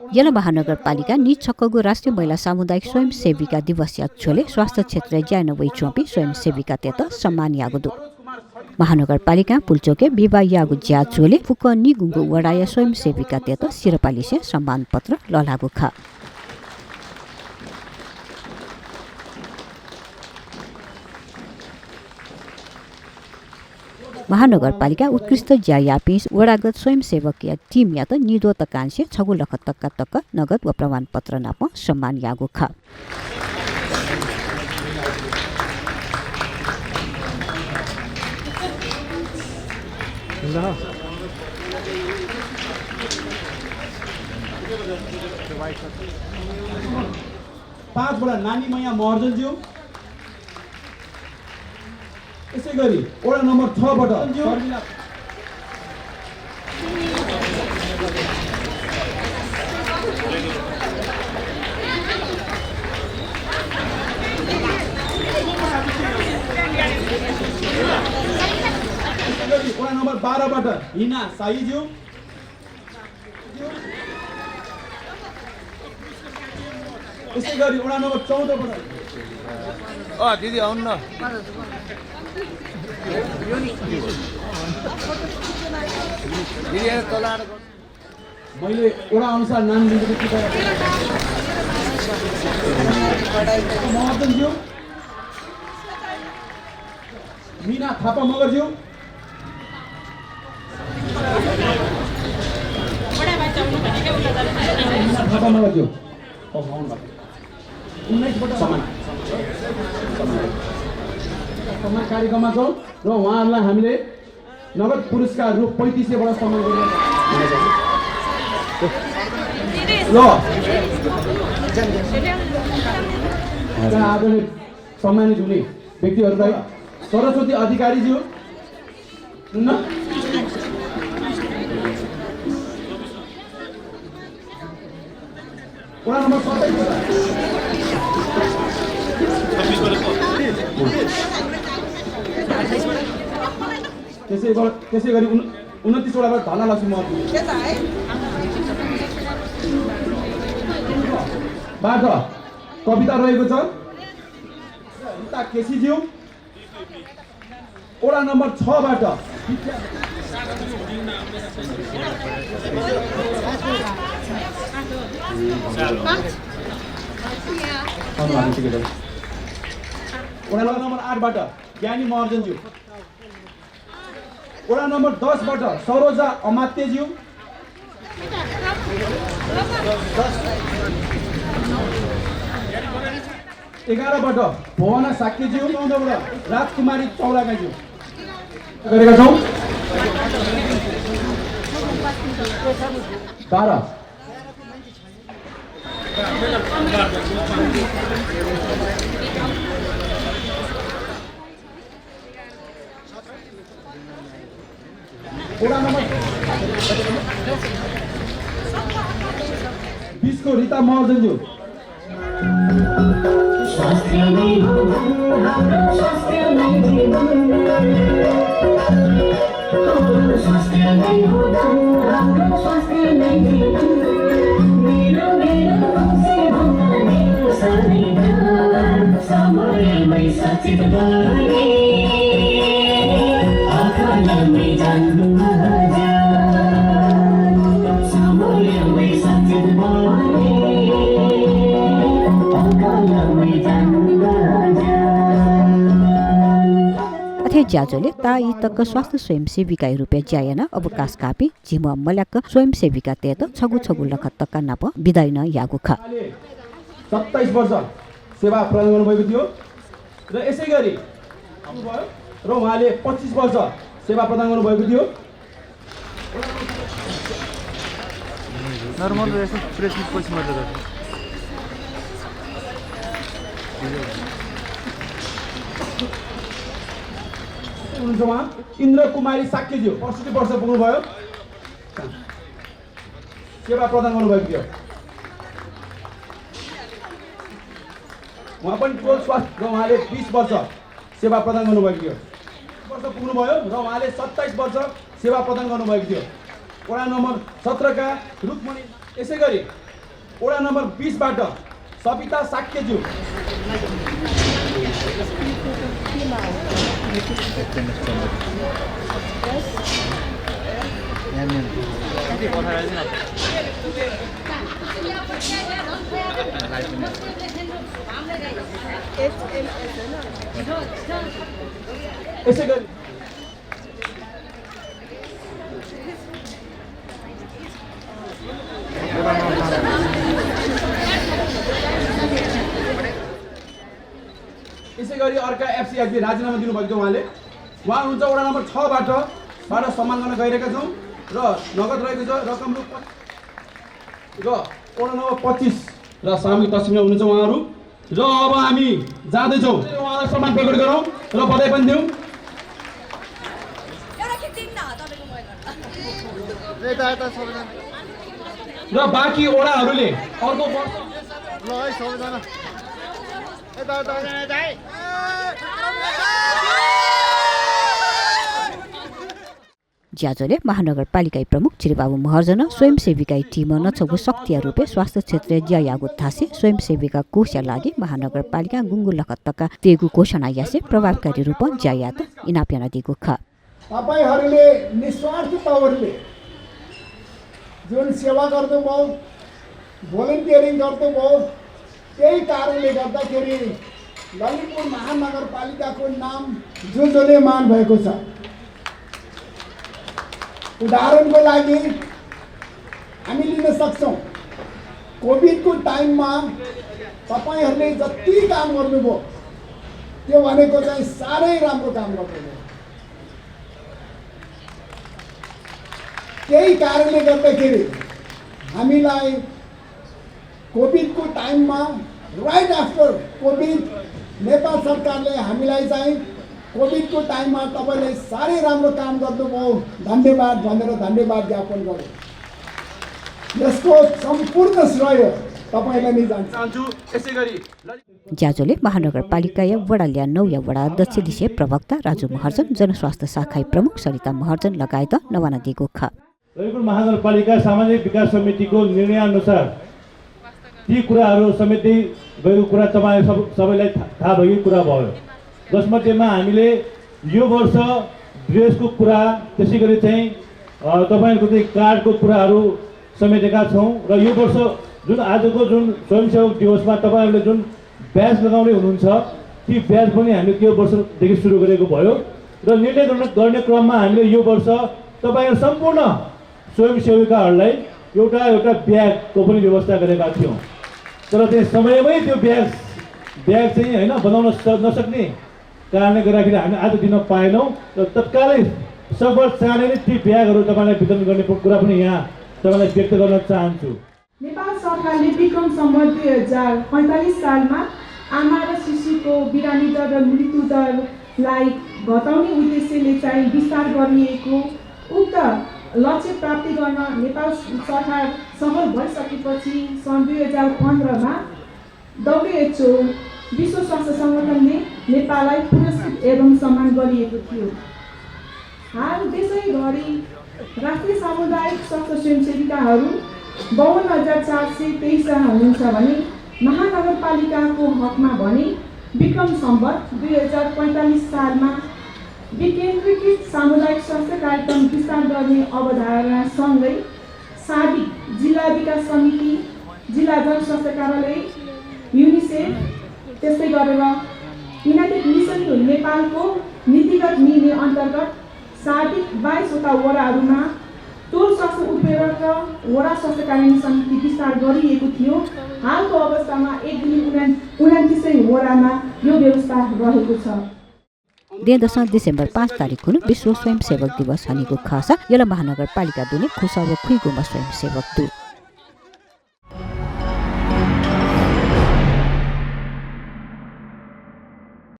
यला महानगरपालिका नि छक्कगु राष्ट्रिय महिला सामुदायिक स्वयंसेविका दिवस छोले स्वास्थ्य क्षेत्र ज्यानवै चोपी स्वयंसेविका तेत सम्मान यागुदु महानगरपालिका पुल्चोके विवाह यागु ज्या चोले फुक निगुगु वडाय स्वयंसेविका तेत सिरपालिसे सम्मान पत्र ललागु ख महानगरपालिका उत्कृष्ट ज्यायापी वडागत स्वयंसेवक या टिम या त निदो तकांशे छगु लख तक्का तक्क नगद व प्रमाणपत्र नाप सम्मान यागु ख पाँच बडा नानी मैया महर्जनज्यू यसै गरी वडा नम्बर 6 बाट वडा नम्बर 12 बाट हिना साईज्यू यसै गरी वडा नम्बर 14 बाट दिदी आउनु न मैले वडा अनुसार नाम लिएको महर्जनज्यू मिना थापा मगरज्यू थापा मगरज्यू 19 बाट सम्मान कार्यक्रममा छौँ र उहाँहरूलाई हामीले नगद पुरस्कार रु 3500 बाट सम्मान गर्न ल आदरणीय सम्मानित हुने व्यक्तिहरूलाई सरस्वती अधिकारीज्यू न वडा नम्बर 27 त्यसै गरी 29 वडाबाट धनलक्ष्मी महतो बाट कविता रहेको छ उता केसीज्यू वडा नम्बर 6 बाट वडा नम्बर 8 बाट ज्ञानी महर्जनज्यू वडा नम्बर 10 बाट सरोजा अमात्यज्यू 11 बाट भवना साक्यज्यू 14 बाट राजकुमारी चौलागाज्यू गरेका छौँ 12 वडा नम्बर 20 को रीता महर्जनज्यू अथे ज्याजोले ताई तक स्वास्थ्य स्वयंसेविका रुपियाँ ज्यायना अवकाश कापी झिम मल्याक स्वयंसेविका तेत छगु छगु लख तक्का नाप बिदाइन यागु ख 27 वर्ष सेवा प्रदान गर्नुभएको थियो र यसै गरी र उहाँले 25 वर्ष सेवा प्रदान गर्नुभएको थियो नर्मल रहेछ प्रेस मिट पछि मात्र हुनुहुन्छ उहाँ इन्द्र कुमारी साक्यज्यू 65 वर्ष पुग्नुभयो सेवा प्रदान गर्नुभएको थियो उहाँ पनि टोल स्वास्थ्य र उहाँले 20 वर्ष सेवा प्रदान गर्नुभएको थियो वर्ष पुग्नुभयो र उहाँले 27 वर्ष सेवा प्रदान गर्नुभएको थियो वडा नम्बर 17 का रुक्मणी यसै गरी वडा नम्बर 20 बाट सविता साक्यज्यू। यसै गरी अर्का एफसीएफबी राजीनामा दिनुभएको थियो उहाँले। उहाँ हुनुहुन्छ वडा नम्बर 6 बाट सम्मान गर्न गइरहेका छौँ र नगद रहेको छ रकम र वडा नम्बर 25 र सामूहिक तस्बिरमा हुनुहुन्छ उहाँहरू। र अब हामी जाँदैछौँ, उहाँलाई सम्मान प्रकट गरौँ र बधाई पनि दिउँ। र बाँकी वडाहरूले अर्को वर्ष ज्याजोले महानगरपालिका प्रमुख चिरबाबु महर्जन स्वयंसेविका टिम नछगु शक्तिया रूपे स्वास्थ्य क्षेत्र ज्यायागु थासे स्वयंसेविका कोषया लागि महानगरपालिका गुंगु लखतका तेगु घोषणा यासे प्रभावकारी रूप ज्यायात इनाप्याना दिगु ख तपाईहरुले निस्वार्थ तवरले जुन सेवा गर्नुभयो, भोलिन्टियरिङ गर्नुभयो, त्यही कारणले गर्दाखेरि ललितपुर महानगरपालिकाको नाम जुजोलेमान भएको छ। उदाहरणको लागि हामी लिन सक्छौँ, कोभिडको टाइममा तपाईहरुले जति काम गर्नुभयो त्यो भनेको चाहिँ साह्रै राम्रो काम गर्नुभयो। त्यही कारणले गर्दाखेरि हामीलाई कोभिडको टाइममा राइट आफ्टर कोभिड नेपाल सरकारले हामीलाई चाहिँ कोभिडको टाइममा तपाईले साह्रै राम्रो काम गर्नुभयो, धन्यवाद भनेर धन्यवाद ज्ञापन गर्यो। यसको सम्पूर्ण श्रेय तपाईलाई नै जान्छ। ज्याजोले महानगरपालिका या वडाल्या 9 या वडा अध्यक्ष दिशे प्रवक्ता राजु महर्जन, जनस्वास्थ्य शाखा प्रमुख सरिता महर्जन लगायत नवाना दिगो ख ललितपुर महानगरपालिका सामाजिक विकास समितिको निर्णय अनुसार ती कुराहरू समिति गएको कुरा तपाईँ सबैलाई थाहा भएको कुरा भयो। जसमध्येमा हामीले यो वर्ष ड्रेसको कुरा, त्यसै गरी चाहिँ तपाईँहरूको चाहिँ कार्डको कुराहरू समेटेका छौँ। र यो वर्ष जुन आजको जुन स्वयंसेवक दिवसमा तपाईँहरूले जुन ब्याज लगाउने हुनुहुन्छ ती ब्याज पनि हामीले त्यो वर्षदेखि सुरु गरेको भयो। र निर्णय गर्ने क्रममा हामीले यो वर्ष तपाईँहरू सम्पूर्ण स्वयंसेविकाहरूलाई एउटा ब्यागको पनि व्यवस्था गरेका थियौँ। तर त्यो समयमै त्यो ब्याग चाहिँ होइन बनाउन नसक्ने कारणले गर्दाखेरि हामी आज दिन पाएनौँ। र तत्कालै सबभर चाँडै नै ती ब्यागहरू तपाईँलाई वितरण गर्ने कुरा पनि यहाँ तपाईँलाई व्यक्त गर्न चाहन्छु। नेपाल सरकारले विक्रम सम्वत 2045 सालमा आमा र शिशुको बिरामी दर र मृत्यु दरलाई घटाउने उद्देश्यले चाहिँ विस्तार गरिएको उक्त लक्ष्य प्राप्ति गर्न नेपाल सरकार सफल भइसकेपछि सन् 2015मा WHO विश्व स्वास्थ्य सङ्गठनले नेपाललाई पुरस्कृत एवं सम्मान गरिएको थियो। हाल देशैभरि राष्ट्रिय सामुदायिक स्वास्थ्य स्वयंसेविकाहरू 52,423 जना हुनुहुन्छ भने महानगरपालिकाको हकमा भने विक्रम सम्वत 2045 सालमा विकेन्द्रीकृत सामुदायिक स्वास्थ्य कार्यक्रम विस्तार गर्ने अवधारणासँगै साबिक जिल्ला विकास समिति, जिल्ला जनस्वास्थ्य कार्यालय, युनिसेफ, त्यस्तै गरेर युनाइटेड नेसन नेपालको नीतिगत निर्णय अन्तर्गत साबिक 22वटा वडाहरूमा टोल स्वास्थ्य उत्प्रेरक र वडा स्वास्थ्य कार्यान्वयन समिति विस्तार गरिएको थियो। हालको अवस्थामा 1,29 वडामा यो व्यवस्था रहेको छ। डिसेम्बर 5 तारिक हुनु विश्व स्वयंसेवक दिवस हनीको खासा यला महानगरपालिका दुने खुसाव खुइगोमा स्वयंसेवक दु